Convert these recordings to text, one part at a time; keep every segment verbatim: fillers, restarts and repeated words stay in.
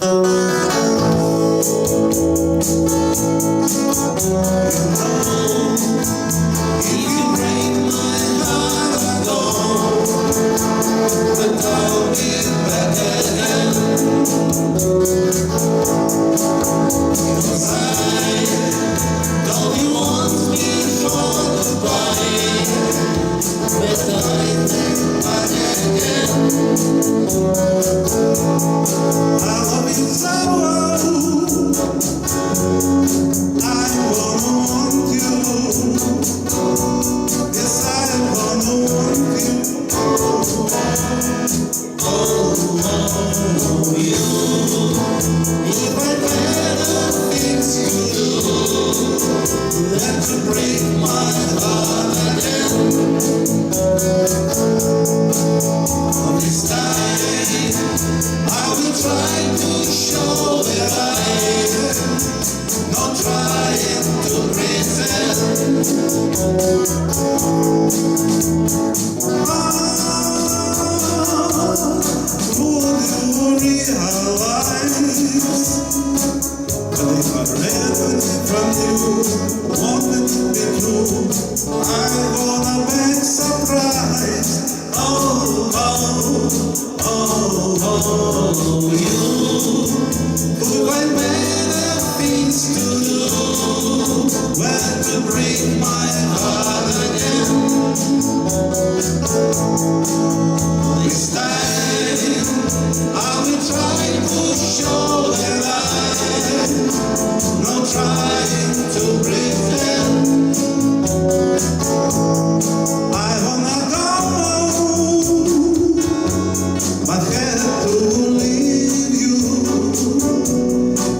If you break my heart, I go, but I'll be back again. 'Cause I don't want me for goodbye. But I think back again. I love you so. I wanna want you. Yes, I wanna want you. Oh, oh, oh, you. If I had the things to do, let you break my heart again. This time, I will try to show that I am not trying to pretend. Ah, would you realize that if I ran away from you, won't it be true? I wanna make surprise. Oh, oh, oh, oh, you. If I had the things to do, where to break my heart again. This time, I will try to show that I'm not trying to pretend. I wanna go home, but had to leave you.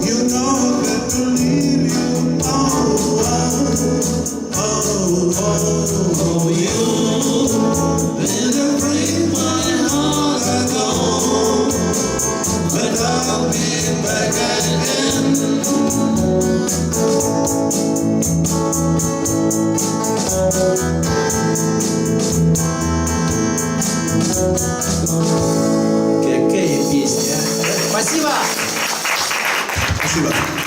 You know, had to leave you. Oh, oh. Oh, oh, oh, you better break my heart, I go, but I'll be back again. Какая песня, а? Спасибо! Спасибо.